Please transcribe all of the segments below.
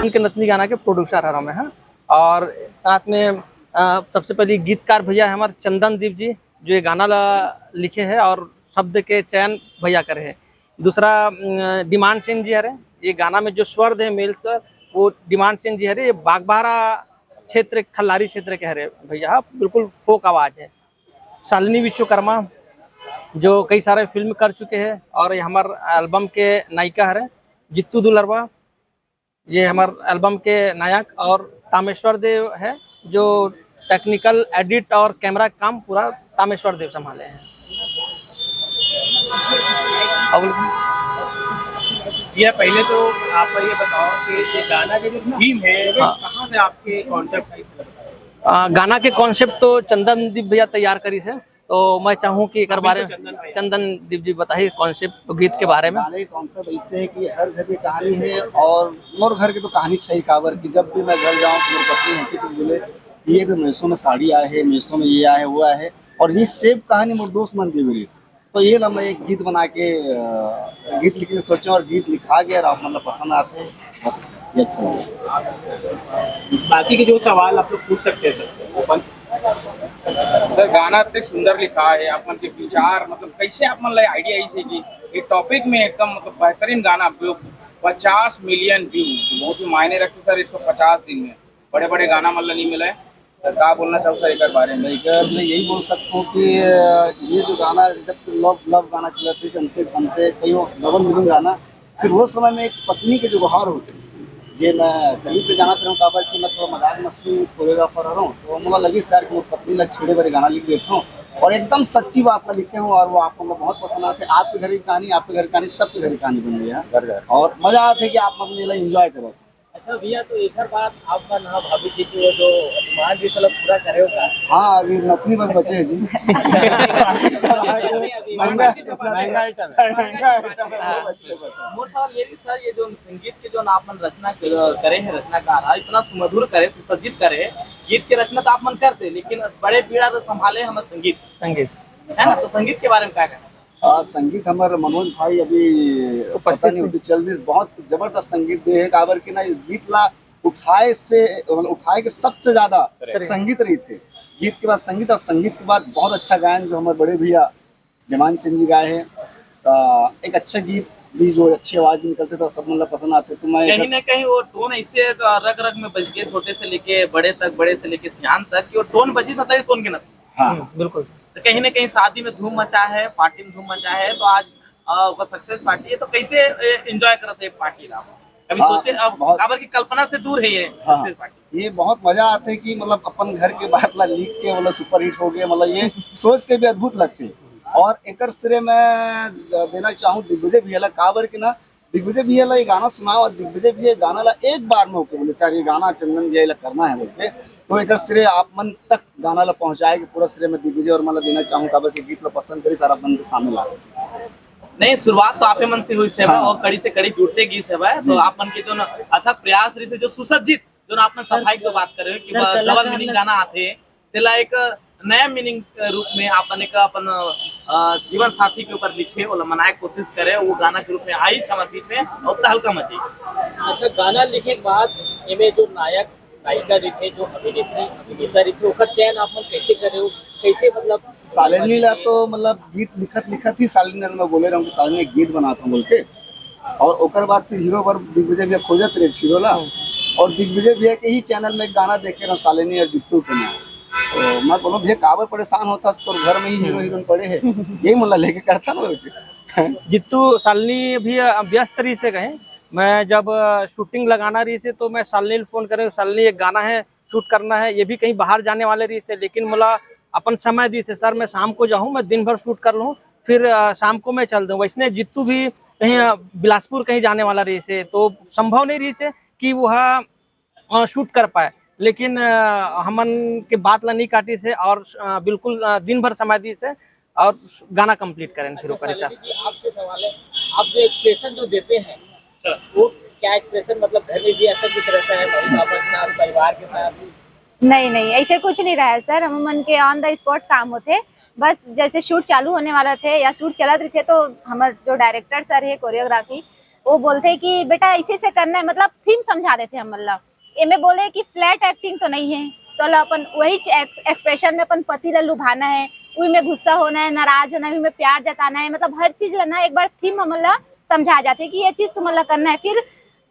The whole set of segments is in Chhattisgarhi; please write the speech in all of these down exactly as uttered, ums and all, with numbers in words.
उनके नतनी गाना के प्रोड्यूसर हरौं मैं, हाँ। और साथ में अ, सबसे पहले गीतकार भैया है हमारे चंदन दीप जी, जो ये गाना ला लिखे है और शब्द के चयन भैया करे है। दूसरा अम, डिमांड सिंह जी हरे, ये गाना में जो स्वर दे मेल स्वर, वो डिमांड सिंह जी हरे। ये बागबाहरा क्षेत्र, खल्लारी क्षेत्र के हरे भैया, बिल्कुल फोक आवाज है। शालिनी विश्वकर्मा, जो कई सारे फिल्म कर चुके हैं और ये हमार एल्बम के नायिका हरे। जित्तू दुलरवा, ये हमार एल्बम के नायक, और तामेश्वर देव है, जो टेक्निकल, एडिट और कैमरा का काम पूरा तामेश्वर देव संभाले हैं। और भैया, पहले तो आप ये बताओ कि ये गाना के जो थीम है, ये हाँ। कहाँ से आपके कॉन्सेप्ट आई? आ, गाना के कॉन्सेप्ट तो चंदन दीप भैया तैयार करी से, तो मैं चाहूँ कि एकर अभी बारे तो में चंदन भाई। चंदन दीप जी बताइए कॉन्सेप्ट गीत के बारे में। गाने के कॉन्सेप्ट ऐसे है कि हर घर की कहानी है, और मोर घर की तो कहानी छई काबर कि जब भी मैं घर जाऊँ तो मोर पत्नी एक ही चीज बोले कि ये तो मीशो में साड़ी आए है, मीशो में ये आए है, वो आए है, और ये सेम कहानी मोर दोस्त मन के भी रही। तो ये ला मैं एक गीत बना के, अ, गीत लिखने सोचे और गीत लिखा गया और आप मतलब पसंद आते हैं, बस ये अच्छा लगा। बाकी के जो सवाल आप लोग पूछ सकते हैं सर, ओपन। सर, गाना इतने सुंदर लिखा है, आप मन के विचार, मतलब, कैसे आप मन ला आइडिया आई से कि ये टॉपिक में एकदम, मतलब, बेहतरीन गाना, व्यू, पचास मिलियन व्यू, बहुत ही मायने रखते सर, एक सौ पचास दिन में बड़े-बड़े गाना मन ला नहीं मिला है। सर, का बोलना चाहूँ सर एकर बारे में? एकर मैं यही बोल सकता हूँ कि, अ, ये जो गाना, जब लव, लव गाना चलत रहिस, अंते अंते कई डबल मीनिंग गाना, फिर वो समय में एक पत्नी के जो व्यवहार होते, जे मैं कहीं पे जाना रहूँ, काबर कि मैं थोड़ा मजाक मस्ती कोरियोग्राफर रहूँ, तो मोला लगी सर कि वो पत्नी ला छेड़े बर गाना लिख देता हूँ, और एकदम सच्ची बात ला लिखे हूँ, और वो आप लोग को बहुत पसंद आते। आपके घर की कहानी, आपके घर की कहानी, सबके घर की कहानी बन गई है, घर घर। और मजा आते कि आप मतलब एला एंजॉय करो। अच्छा भैया, तो एकर बाद आप मन ह भाभी जी के वो जो डिमांड भी साला पूरा करे हो का? हाँ, अभी नथनी बस बचे है जी। अभी महंगा, महंगा आइटम है। महंगा आइटम है। हाँ। बचे, बचे। मोर सवाल ये रही सर, ये जो संगीत के जो आप मन रचना क-, करे हैं, रचनाकार है, इतना सुमधुर करे, सुसज्जित करे, गीत के रचना तो आप मन करते, लेकिन बड़े पीड़ा तो संभाले हम संगीत। संगीत। है ना, तो संगीत के बारे में क्या कहना? आ, संगीत हमर मनोज भाई अभी उपस्थित पता नहीं नहीं। होती चल रही, बहुत जबरदस्त संगीत दे है, काबर के ना इस गीत ला उठाए से, मतलब उठाए के सबसे ज्यादा correct। संगीत रही थे। गीत के बाद संगीत और संगीत के बाद बहुत अच्छा गायन जो हमारे बड़े भैया जमान सिंह जी गाए हैं। आ, एक अच्छा गीत भी जो अच्छी आवाज में निकलते थे और सब मतलब पसंद आते, तो मैं कहीं ना कहीं वो टोन ऐसे रग रग में बज गए, छोटे से लेके बड़े तक, बड़े से लेके सियान तक, कि वो टोन बजी मतलब सुन के ना। हाँ। हम्म, बिल्कुल। तो कहीं ना कहीं शादी में धूम मचा है, पार्टी में धूम मचा है, तो आज, अ, ओकर सक्सेस पार्टी है, तो कैसे, ए, एंजॉय करत है पार्टी ला? कभी हाँ, सोचे, अब बहुत। काबर की कल्पना से दूर है ये हाँ, सक्सेस पार्टी। ये बहुत मजा आते है कि मतलब अपन घर के बात ला लिख के मतलब सुपरहिट हो गए, मतलब ये सोच के भी अद्भुत लगते है। और एकर श्रेय मैं देना चाहूँ दिग्विजय भैया ला, काबर की ना दिग्विजय भैया ला ये गाना सुनाओ और दिग्विजय भैया गाना ला एक बार में ओके बोले, "सर, ये गाना चंदन भैया ला करना है," बोल के। तो एकर श्रेय आप मन तक गाना ला पहुंचाए के पूरा श्रेय मैं दिग्विजय वर्मा ला देना चाहूँ, काबर के गीत ला पसंद करी, सारा मन के सामने ला सके। नहीं, शुरुआत तो आपे मन से हुई सेवा हाँ। और कड़ी से कड़ी जुड़ते गीत सेवा है, जी, तो जी। आप मन के जो न अथक प्रयास रही से जो सुसज्जित, जो न आप मन सर, सफाई की बात करे हो कि सर, वह डबल कलाकार मीनिंग लग- गाना आते, तेला एक नया मीनिंग के रूप में आप मन एक अपन, अ, जीवन साथी के ऊपर लिखे, ओला मनाए के कोशिश करे, वो गाना के रूप में आइस हमर बीच में और तहलका मचाइस। अच्छा, गाना लिखे के बाद एमे जो नायक, नायिका रहिथे, जो अभिनेत्री, अभिनेता रहिथे, ओकर चयन आप मन कैसे करे हो? कैसे मतलब शालिनी ला तो मतलब गीत लिखत लिखत ही शालिनी ला मैं बोले रहूँ कि शालिनी एक गीत बनाता हूँ बोल के, और ओकर बाद फिर हीरो बर दिग्विजय भैया खोजत रहे हीरो ला, हम्म। और दिग्विजय भैया के ही चैनल में एक गाना देखे रहूँ शालिनी और जित्तू के नाम। तो मैं बोलूँ, "भैया, काबर परेशान होता, तोर घर में ही हीरो हीरोइन पड़े है, यही मोला लेके करता ना," बोल के। जित्तू शालिनी भी, अ, व्यस्त रही से कहे, मैं जब, अ, शूटिंग लगाना रही से तो मैं शालिनी ला फोन करे, "शालिनी, एक गाना है, शूट करना है," ये भी कहीं बाहर जाने वाले रही से, लेकिन मोला अपन समय दी से, "सर, मैं शाम को जाहूँ, मैं दिन भर शूट कर लूँ, फिर, अ, शाम को मैं चल दूँ।" वैसने जित्तू भी कहीं, अ, बिलासपुर कहीं जाने वाला रही से, तो संभव नहीं रही से कि वह, अ, शूट कर पाए, लेकिन, अ, हमन के बात ला नहीं काटी से और, अ, बिल्कुल, अ, दिन भर समय दी से और गाना कंप्लीट करें फिर अच्छा, ओकर हिसाब। शालिनी जी, आपसे सवाल है, आप जो एक्सप्रेशन जो देते हैं, वो क्या एक्सप्रेशन, मतलब घर में भी ऐसा कुछ रहता है, मम्मी पापा के साथ, परिवार के साथ? नहीं, नहीं, ऐसे कुछ नहीं रहा है सर। हम मन के ऑन द स्पॉट काम होते, बस जैसे शूट चालू होने वाला थे या शूट चलत रहिथे तो हमर जो डायरेक्टर सर है कोरियोग्राफी, वो बोलथे कि बेटा ऐसे से करना है, मतलब थीम समझा देथे हमन ला। एमे बोले कि फ्लैट एक्टिंग तो नहीं है, तो ला अपन वही एक्सप्रेशन में अपन पति ला लुभाना है, उही में गुस्सा होना है, नाराज होना है, उही में प्यार जताना है, मतलब हर चीज ला ना एक बार थीम हमन ला समझा जाथे कि ये चीज तुमन ला करना है। फिर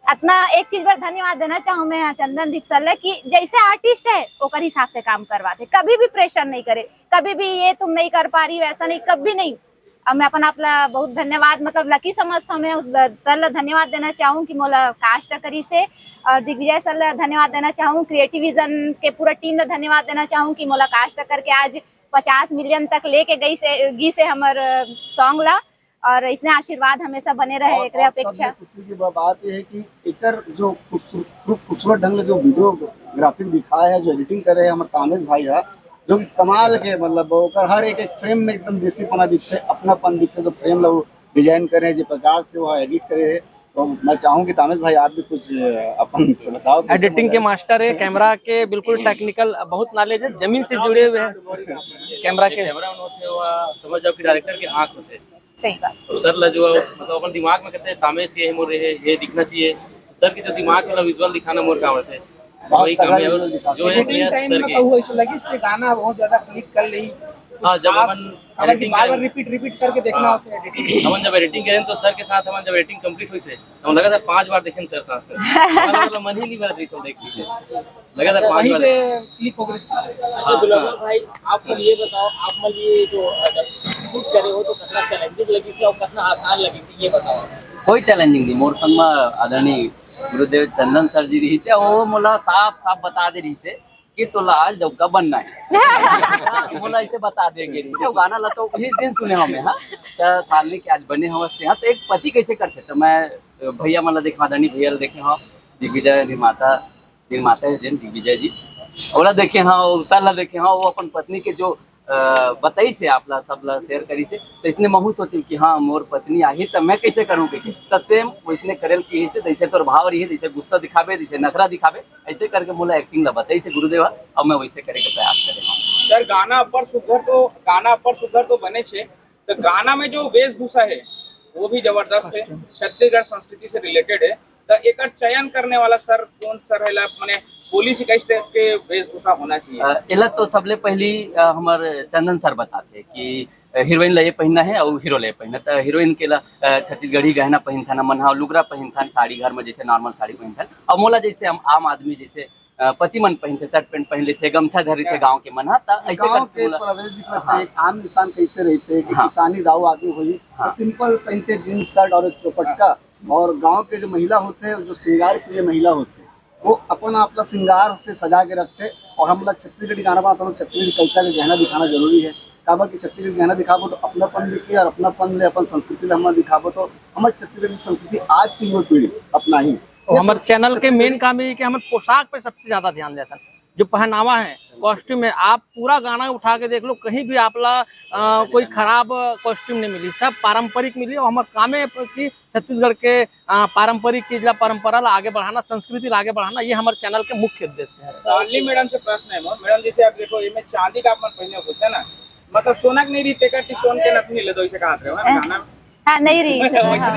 अतना एक चीज बर धन्यवाद देना चाहूँ मैं, हाँ, चंदन दीप सर ला कि जैसे आर्टिस्ट है ओकर हिसाब से काम करवाथे, कभी भी प्रेशर नहीं करे, कभी भी ये तुम नहीं कर पा रही हो, ऐसा नहीं, कभी नहीं। अब मैं अपन आप ला बहुत धन्यवाद, मतलब लकी समझता हूँ मैं, उस द- सर ला धन्यवाद देना चाहूँ कि मोला कास्ट करिस हे, और दिग्विजय सर ला धन्यवाद देना चाहूँ, क्रिएटिव विजन के पूरा टीम ला धन्यवाद देना चाहूँ कि मोला कास्ट करके आज पचास मिलियन तक लेके गई से गिस हे हमर सॉन्ग ला, और इसने आशीर्वाद हमेशा बने रहे, और, एकरे और सब अपेक्षा। में खुशी की बा-, बात ये है कि एकर जो खूबसूरत, खूब खूबसूरत ढंग से जो वीडियोग्राफी दिखाए है, जो एडिटिंग करे है हमर तामेश भाई है, जो कि कमाल के, मतलब ओकर हर एक एक फ्रेम में एकदम देसीपना दिखते, अपनापन दिखते, जो फ्रेम ला वो डिजाइन करे है, जे प्रकार से वो एडिट करे है। तो मैं चाहूँ कि तामेश भाई आप भी कुछ, अ, अपन से बताओ, कैसे एडिटिंग के मजा आया? मास्टर है, कैमरा के बिल्कुल टेक्निकल, बहुत नॉलेज है, जमीन से जुड़े हुए हैं कैमरा के। कैमरा में होते हुआ समझ जाओ कि डायरेक्टर के आँख होते हैं। सही बात। तो सर ला जो मतलब अपन दिमाग में कहते हैं तामेश ये है, मोर ये है, ये दिखना चाहिए। सर के जो दिमाग वाला विजुअल दिखाना मोर काम रहते हैं, बहुत वही काम तगड़ा है। विजुअल दिखाते जो हैं। है एडिटिंग श्रेयस टाइम सर में के। कहूँ ऐसे लगी कि गाना बहुत ज्यादा क्लिक कर ली। हाँ, जब खास अपन हालांकि एडिटिंग बार बार करें। रिपीट रिपीट करके देखना हाँ। होता है एडिटिंग। हमन जब एडिटिंग करें तो सर के साथ हमन जब एडिटिंग कंप्लीट हुई से, हम लगातार पांच बार देखें सर साथ में। हमारा मतलब मन ही नहीं भरत रही सब देख के। लगातार पांच वहीं बार से देखें। क्लिक हो गई। अच्छा, हाँ, दुलावर हाँ। भाई, आप मन ये बताओ, आप मन ये जो, अ, जब शूट करे हो तो कितना चैलेंजिंग लगी से और कितना आसान लगी से, ये बताओ। कोई चैलेंजिंग नहीं, मोर संग में आदरणीय गुरुदेव चंदन सर जी रही से, वो मोला साफ साफ बता दे रही से कि तोला आज डौका बनना है। हाँ, मोला ऐसे बता दे के रही से, वो गाना ला तो उही दिन सुने हमें, हाँ। तो सालनी के आज बने हवस ते, हाँ, तो एक पति कैसे करथे? तो मैं, अ, भैया मन ला देखे, आदरणीय भैया ला देखे, हाँ, दिग्विजय निर्माता, निर्माता है जेन दिग्विजय जी, ओला देखे, हाँ, वो सर ला देखे, हाँ, वो अपन पत्नी के जो, अ, बताई से आप ला, सब ला शेयर करी से, तो इसने महू सोचिल कि हाँ, मोर पत्नी आही, तो मैं कैसे करूँ के? तो सेम वैसने करेल की से, जैसे तोर भाव रही, जैसे गुस्सा दिखाबे, जैसे नखरा दिखाबे, ऐसे करके मोला एक्टिंग ला बताई से गुरुदेव, अब मैं वैसे करे के प्रयास करे हूँ। सर, गाना अब्बड़ सुघर तो, गाना अब्बड़ सुघर तो बने छे, तो गाना में जो वेशभूषा है, वो भी जबरदस्त है, छत्तीसगढ़ संस्कृति से रिलेटेड है। तो एकर चयन करने वाला सर कौन सर है, ला, माने बोली से किस टाइप के वेशभूषा होना चाहिए? अ, एला तो सबले पहली, अ, हमर चंदन सर बताते कि, अ, हीरोइन ला ये पहनना है और हीरो ला ये पहनना। तो हीरोइन के ला, अ, छत्तीसगढ़ी गहना पहनथन, हमन हा लुगरा पहनथन, साड़ी घर में जैसे नॉर्मल साड़ी पहनथन, और मोला जैसे हम आम आदमी जैसे, अ, पति मन पहनथे, शर्ट पैंट पहन लेथे, गमछा धर लेथे हाँ। गाँव के मन हा, त ये ऐसे गाँव करके के मोला प्रवेश दिखना हाँ। चाहिए, एक आम इंसान कैसे रहते हैं कि हाँ। किसानी दाऊ आदमी होई, हाँ। तो सिंपल पहनते जींस शर्ट और एक दुपट्टा, और गांव के जो महिला होते हैं, जो श्रृंगार प्रिय महिला होते हैं, वो अपन आप ला श्रृंगार से सजा के रखते हैं। और हम लोग छत्तीसगढ़ी गाना बनाते हैं, छत्तीसगढ़ी कल्चर के गहना दिखाना जरूरी है। काबर कि छत्तीसगढ़ी गहना दिखाबो तो अपनापन दिखे, और अपनापन ले अपन संस्कृति ला हमन दिखाबो तो हमर छत्तीसगढ़ी संस्कृति आज की युवा पीढ़ी अपना ही। और हमर चैनल के मेन काम ये है कि हमन पोशाक पे सबसे ज्यादा ध्यान देथन। जो पहनावा है, कॉस्ट्यूम है, आप पूरा गाना उठा के देख लो, कहीं भी आप ला, अ, कोई खराब कॉस्ट्यूम नहीं मिली, सब पारंपरिक मिली। और हमर कामे कि छत्तीसगढ़ के, अ, पारंपरिक चीज ला, परंपरा ला आगे बढ़ाना, संस्कृति ला आगे बढ़ाना, ये हमर चैनल के मुख्य उद्देश्य है। चांदनी मैडम से प्रश्न है मोर। मैडम, जैसे आप देखो, ये में चांदी का अपन पहने हो कुछ, है ना, मतलब सोना के नहीं रही, तेकर ती सोन के नथनी ले दो, इसे कहा रहे हो, है ना, गाना? हाँ, नहीं रही इसे, हाँ।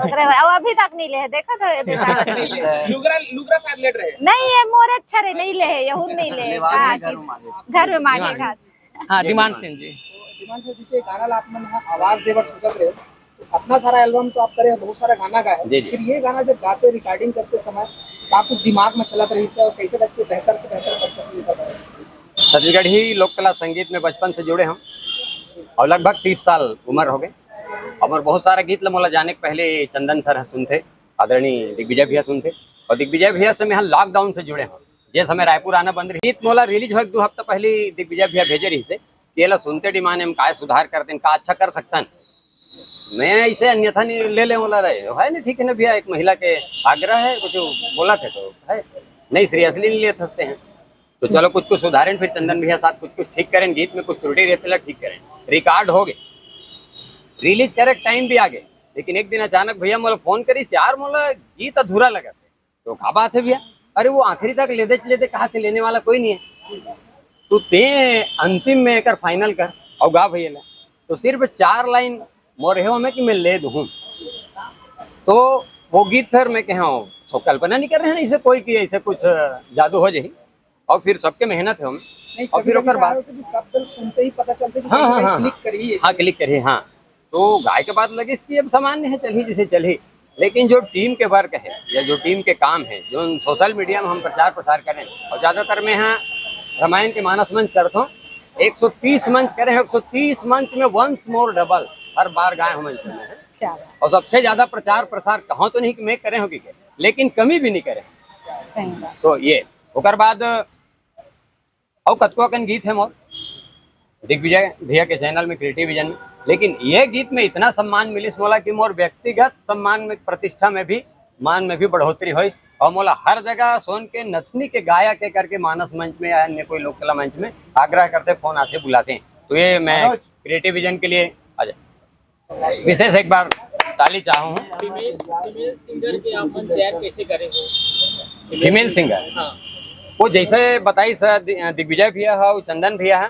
ओकरे बाद, अब अभी तक नहीं ले, देखो तो ये देखा। लुगरा, लुगरा साथ लेट रहे। नहीं, ये मोरे अच्छा रहे, नहीं ले, यहू नहीं ले। लेवाल हाँ, नहीं, घर में मांगे। घर में मांगे डिमांड। खात। हाँ, ये डिमांड डिमांड। सेन जी। डिमांड से जिसे गाना ला आप मन आवाज देवर सोचत रहे हो, तो अपना सारा एल्बम तो आप करे हो, बहुत सारा गाना गाए हो। जी, जी। फिर ये गाना जब गाते, रिकॉर्डिंग करते समय, का कुछ दिमाग में चलत रही से और कैसे करके बेहतर से बेहतर कर सकते हैं? छत्तीसगढ़ी लोक कला संगीत में बचपन से जुड़े हम और लगभग तीस साल उम्र हो गए। और बहुत सारा गीत ल मोला जाने के पहले चंदन सर ह सुनथे, आदरणीय दिग्विजय भैया सुनथे, और दिग्विजय भैया से मैं लॉकडाउन से जुड़े हूँ। जे समय रायपुर आना बंद रही, गीत मोला रिलीज होए के दू हफ्ता पहले दिग्विजय भैया भेजे रही से, ये ला सुनते डिमांड हम काय सुधार करते हैं, का अच्छा कर सकता है। मैं इसे अन्यथा नहीं ले ले, बोला रहे है नहीं, ठीक है ना भैया, एक महिला के आग्रह है, कुछ बोला थे तो है नहीं, सीरियसली नहीं लेते हंसते हैं। तो चलो कुछ कुछ सुधारें, फिर चंदन भैया साथ कुछ कुछ ठीक करें, गीत में कुछ त्रुटि रहते ला ठीक करें। रिकॉर्ड हो गए, रिलीज करे टाइम भी आ गए, लेकिन एक दिन अचानक भैया मोला फोन करिस, यार मोला गीत अधूरा लगा। तो का बात है भैया? अरे वो आखिरी तक लेदे लेदे कहा थे, लेने वाला कोई नहीं है। तो ते अंतिम में एकर फाइनल कर और गा भैया ला। तो सिर्फ चार लाइन मोर हे ओमे कि मैं ले दूँ। तो वो गीत फिर मैं कहा हूँ, सो कल्पना नहीं कर रहे हैं ना इसे कोई कि ऐसे कुछ जादू हो जाए, और फिर सबके मेहनत है हम। नहीं, और कभी फिर कभी ओकर बाद होता है कि शब्द सुनते ही पता चलता है कि हाँ, हाँ, कहीं हाँ, क्लिक करिए। हाँ, क्लिक करिए, हाँ। तो गाय के बाद लगे इसकी अब सामान्य है, चल ही जैसे चल ही, लेकिन जो टीम के वर्क है या जो टीम के काम है, जो सोशल मीडिया में हम प्रचार प्रसार करें, और ज्यादातर मैं यहाँ रामायण के मानस मंच करता हूँ, एक सौ तीस मंच करें, एक सौ तीस मंच में वंस मोर डबल हर बार गाय हम मंच में है। क्या बात। और सबसे ज्यादा प्रचार प्रसार कहाँ तो नहीं कि मैं करे हूँ कि के, लेकिन कमी भी नहीं करे। सही बात। तो ये ओकर बाद और कतको अकन गीत है मोर दिग्विजय भैया के चैनल में, क्रिएटिव विजन में, लेकिन ये गीत में इतना सम्मान मिलिस मोला कि मोर व्यक्तिगत सम्मान में, प्रतिष्ठा में भी, मान में भी बढ़ोतरी होइस। और मोला हर जगह सोन के नथनी के गायक के करके मानस मंच में या अन्य कोई लोक कला मंच में आग्रह करते, फोन आते, बुलाते हैं। तो ये मैं मनोज। क्रिएटिव विजन के लिए आ जाए। विशेष एक बार ताली चाहूँ हूँ। फीमेल फीमेल सिंगर के आप मन चयन कैसे करे हो? Female singer? हाँ। वो जैसे बताई सर, दि- दिग्विजय भैया है, वो चंदन भैया है,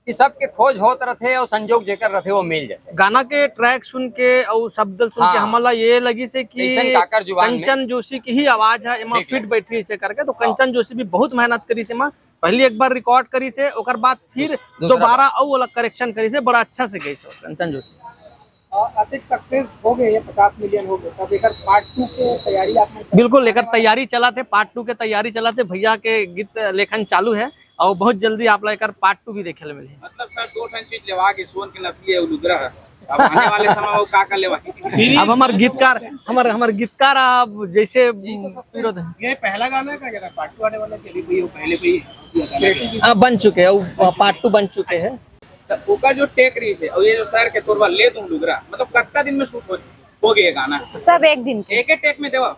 कि सबके खोज होत रथे और संजोग जेकर रथे वो मिल जाथे। गाना के ट्रैक सुन के और शब्द सुन के हाँ। हमला ये लगी से कि कैसन काकर जुबान में। कंचन जोशी की ही आवाज है, एमा ठीक है। फिट बैठी से करके, तो हाँ। कंचन जोशी भी बहुत मेहनत करी से एमा। पहली एक बार रिकॉर्ड करी से, ओकर बाद फिर दूस- दूसरा दोबारा बार। और अलग करेक्शन करी से, बड़ा अच्छा से गई से कंचन जोशी। और अधिक सक्सेस हो गए, ये पचास मिलियन हो गए, तब एकर पार्ट टू के तैयारी आपने कर- बिल्कुल, एकर तैयारी चला थे, पार्ट टू के तैयारी चला थे, भैया के गीत लेखन चालू है और बहुत जल्दी आप ला एकर पार्ट टू भी देखे ले मिली। मतलब सर, दो ठन चीज लेवा के सोन के नथली है, लुगरा है। अब आने वाले समय वो का का लेवा? अब हमार गीतकार, हमार हमार गीतकार आप जैसे यही तो सस्पेंस विरोध है। ये पहला गाना है क्या, अगर पार्ट टू आने वाला है कि अभी कोई पहले पे ही गाना है? अब बन चुके हैं, वो पार्ट टू बन चुके हैं। तो ओकर जो टेक रही है और ये जो सर के तोरवा ले तुम लुगरा, मतलब कत्ता दिन में शूट हो, हो गया गाना? सब एक दिन के। एक एक टेक में देवा?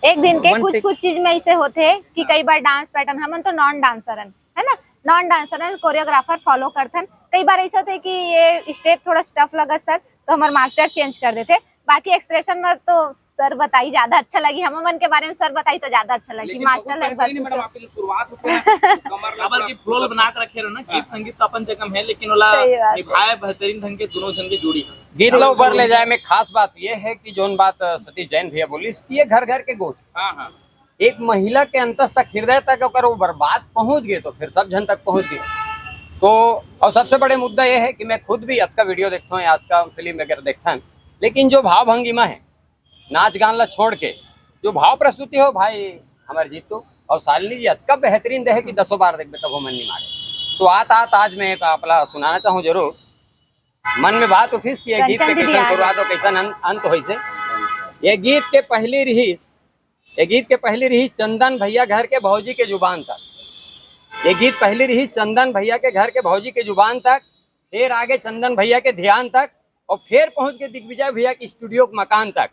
एक दिन के। One कुछ take। कुछ चीज में ऐसे होते कि हाँ। कई बार डांस पैटर्न, हमन तो नॉन डांसर हन, है ना, नॉन डांसर हन, कोरियोग्राफर फॉलो करथन। कई बार ऐसा होते कि ये स्टेप थोड़ा टफ लगा सर, तो हमार मास्टर चेंज कर देते। बाकी एक्सप्रेशन में तो सर बताई ज्यादा अच्छा लगी, हम मन के बारे में सर बताई तो ज्यादा अच्छा लगी। लेकिन मास्टर बहुत लगभग बेहतरीन है मैडम, कुछ आपकी जो शुरुआत होती है ना, कमर काबर की फ्लो बना के रखे रहो ना, हाँ। गीत संगीत तो अपन जगह में है, लेकिन ओला सही बात है। निभाए बेहतरीन ढंग के दोनों जन के जोड़ी है। गीत ला ऊपर ले जाए में खास बात ये है कि जोन बात, अ, सतीश जैन भैया बोलिस कि ये घर घर के गोठ। हाँ, हाँ। एक महिला के अंतस तक, हृदय तक अगर वो बर्बाद पहुंच गए तो फिर सब जन तक पहुंच गए। तो और सबसे बड़े मुद्दा ये है कि मैं खुद भी अतका वीडियो देखता हूँ, अतका फिल्म वगैरह देखता हूँ, लेकिन जो भाव भंगिमा है नाच गान ला छोड़ के, जो भाव प्रस्तुति हो भाई हमारे जीतू और शालिनी जी अतका बेहतरीन दे है कि दसों बार देखबे तब मन नहीं मारे। तो आत आत आज मैं एक आपला सुनाना चाहूँ जरूर। मन में बात उठिस कि ये गीत के कैसन शुरुआत हो, कैसन अं-, अंत होइसे। ये गीत के पहली रिहिस, ये गीत के पहली रिहिस चंदन भैया घर के भौजी के जुबान तक। ये गीत पहली रिहिस चंदन भैया के घर के भौजी के जुबान तक, फिर आगे चंदन भैया के ध्यान तक, और फिर पहुंच के दिग्विजय भैया के स्टूडियो के मकान तक,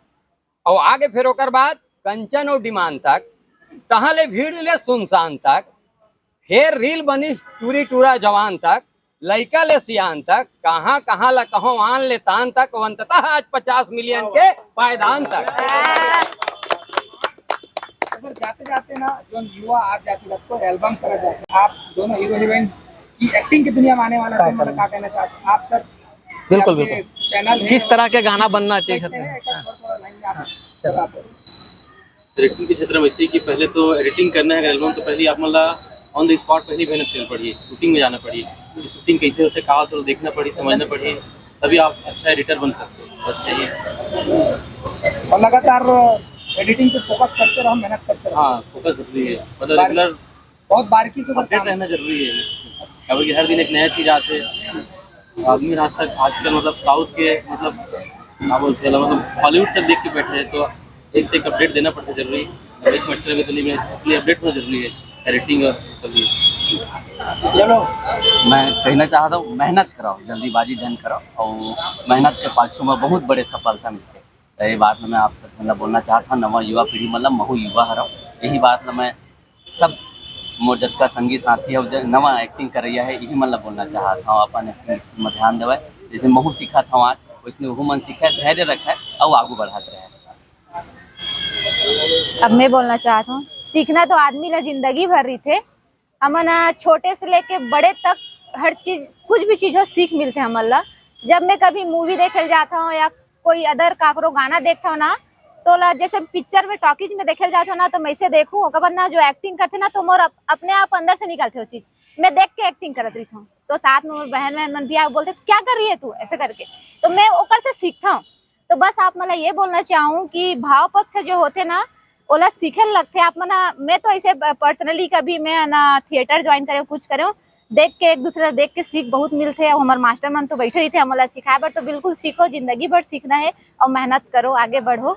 और आगे फिर ओकर बाद कंचन और डिमांड तक, तहाँ ले भीड़ ले सुनसान तक, फिर रील बनिस टूरी टूरा जवान तक, लइका ले सियान तक, कहाँ कहाँ ला कहो आन ले तान तक, और अंततः आज पचास मिलियन के पायदान तक। सर, जाते जाते ना, जो युवा आज जाते जाते को एल्बम करा जाते, आप दोनों हीरो हीरोइन की एक्टिंग की दुनिया में आने वाला है, मतलब, क्या कहना चाहते हैं आप सर? बिल्कुल, बिल्कुल। चैनल है, किस तरह के गाना बनना चाहिए? डायरेक्टिंग के क्षेत्र में ऐसे ही कि पहले तो एडिटिंग करना है अगर एल्बम, तो पहले आप मतलब ऑन द स्पॉट पहले मेहनत करनी पड़ी, शूटिंग में जाना पड़ी, शूटिंग कैसे होते, कहाँ तो देखना पड़ी, समझना पड़ी, तभी आप अच्छा एडिटर बन सकते हो। बस यही है। और लगातार एडिटिंग पे फोकस करते रहो, मेहनत करते रहो। हाँ, फोकस जरूरी है, मतलब रेगुलर बहुत बारीकी से अपडेट रहना जरूरी है, क्योंकि हर दिन एक नया चीज आते हैं। आदमी आज तक आजकल मतलब साउथ के मतलब क्या बोलते हैं, मतलब हॉलीवुड तक देख के बैठे हैं, तो एक से एक अपडेट देना पड़ता है जरूरी। एक मटर में तो नहीं, अपडेट होना जरूरी है, एडिटिंग और सभी। चलो, मैं कहना चाहता हूँ, मेहनत कराओ, जल्दीबाजी जन कराओ, और मेहनत के पाछू में बहुत बड़े सफलता मिलते हैं। तो ये बात मैं आप सब मतलब बोलना चाहता हूँ, नवा युवा पीढ़ी मतलब महू युवा हरव, यही बात मैं सब मोर जतका संगी साथी है, नवा एक्टिंग करैया है, यही मन ला बोलना चाहत हूँ, अपन एक्टिंग स्किल में ध्यान देवे, जैसे महू सीखत हूँ आज, वैसे वहू मन सीखे, धैर्य रखे और आगू बढ़त रहे। अब मैं बोलना चाहत हूँ, सीखना तो आदमी ला जिंदगी भर रहिथे। हमन ह छोटे से लेके बड़े तक हर चीज, कुछ भी चीज हो, सीख मिलथे हमन ला। जब मैं कभी मूवी देखे ल जात हूँ या कोई अदर काकरो गाना देखत हूँ ना, तो ला जैसे पिक्चर में, टॉकीज में देखे ल जात हो ना, तो मैं ऐसे देखूं, ओकर बाद ना जो एक्टिंग करथे ना, तो मोर अप-, अपने आप अंदर से निकलथे वो चीज। मैं देख के एक्टिंग करत रहिथंव। तो साथ में मोर बहन वहन मन भी आ बोलथे, "क्या कर रही है तू?" ऐसे करके। तो मैं ओकर से सीखथंव। तो बस आप मन ला ये बोलना चाहूँ कि भाव पक्ष जो होथे ना, ओला सीखे ल लगथे। आप मन, मैं तो ऐसे प-, पर्सनली कभी मैं ना थिएटर ज्वाइन करे, कुछ करे, देख के, एक दूसरे ला देख के सीख बहुत मिलथे। अउ हमर मास्टर मन तो बैठे रहिथे हमन ला सिखाए बर, तो बिल्कुल सीखो, जिंदगी भर सीखना है और मेहनत करो, आगे बढ़ो।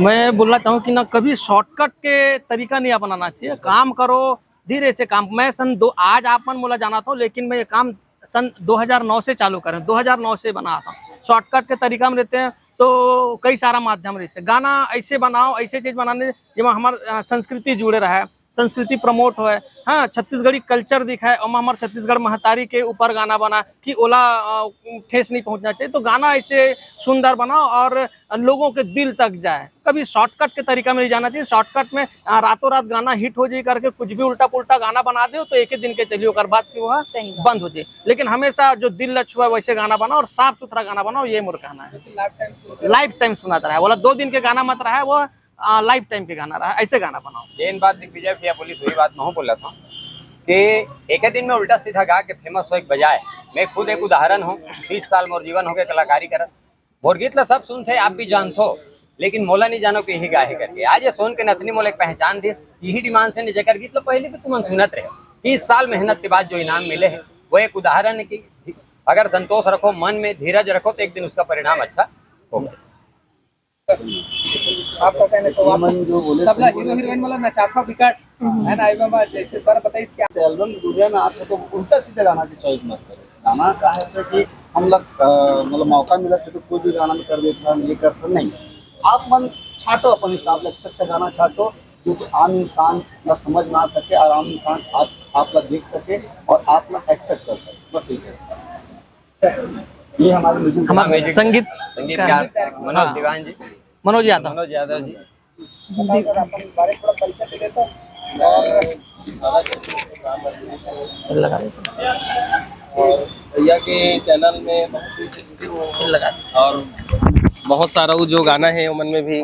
मैं बोलना चाहूँ कि ना, कभी शॉर्टकट के तरीका नहीं अपनाना चाहिए। काम करो धीरे से काम। मैं सन दो, आज आप मन मोला जानत हो, लेकिन मैं ये काम सन दो हज़ार नौ से चालू करें, दो हज़ार नौ से बनात हंव। शॉर्टकट के तरीका में रहते हैं तो कई सारा माध्यम रहते हैं। गाना ऐसे बनाओ, ऐसे चीज बनाने जेमा हमर, अ, संस्कृति जुड़े रहे, संस्कृति प्रमोट होए, हाँ, छत्तीसगढ़ी कल्चर दिखाए, ओमा हमर छत्तीसगढ़ महतारी के ऊपर गाना बना कि ओला, अ, ठेस नहीं पहुंचना चाहिए। तो गाना ऐसे सुंदर बनाओ और लोगों के दिल तक जाए। कभी शॉर्टकट के तरीका में नहीं जाना चाहिए। शॉर्टकट में, अ, रातों रात गाना हिट हो जाए करके कुछ भी उल्टा पुल्टा गाना बना दे तो एक ही दिन के चलिए, ओकर बाद की वो सही बात। बंद हो जाए। लेकिन हमेशा जो दिल ल छुआ वैसे गाना बनाओ और साफ सुथरा गाना बनाओ, ये मोर कहना है। लाइफ टाइम सुनत रहा है, बोला दो दिन के गाना मत रहा है, वो लाइफ टाइम के गाना रहा, ऐसे गाना बनाओ। जेन बात दिग्विजय भैया बोलिस, वही बात महूं बोलत हंव कि एक दिन में उल्टा सीधा गा के फेमस होए के बजाय, मैं खुद एक उदाहरण हंव। तीस साल मोर जीवन हो गए कलाकारी करत। मोर गीत ला सब सुनथे, आप भी जानथो, लेकिन मोला नहीं जानो कि यही गाहे करके। आज ये सोन के नथनी मोला एक पहचान दिस, यही डिमांड से नहीं, जेकर गीत ला पहले भी तुमन सुनत रहे। तीस साल मेहनत के बाद जो इनाम मिले है, वो एक उदाहरण है कि अगर संतोष रखो मन में, धीरज रखो, तो एक दिन उसका परिणाम अच्छा होगा। आपका कहने को ये मन जो बोले सबला सही हीरो बोले। हीरोइन वाला नचाथा बिकट है ना, आई बाबा जैसे सर बताइस क्या से एल्बम दुनिया में आते तो उल्टा सीधा गाना की चॉइस मत करो। गाना का है तो कि हम लोग, अ, मतलब मौका मिला तो कोई भी गाना में कर देता, ये करता नहीं। आप मन छाटो अपन हिसाब से, अच्छा अच्छा गाना छाटो जो कि आम इंसान ना समझ ना सके और आम इंसान आप आप लोग देख सके और आप लोग एक्सेप्ट कर सके, बस यही है। ये हमारे म्यूजिक हमारे म्यूजिक संगीत संगीतकार मनोज हाँ। दीवान जी, मनोज यादव। मनोज यादव जी। अपन बारे थोड़ा परिचय दे देता। लगा दे। और भैया के चैनल में बहुत ही active हूँ। लगा दे। और बहुत सारा वो जो गाना है उमन में भी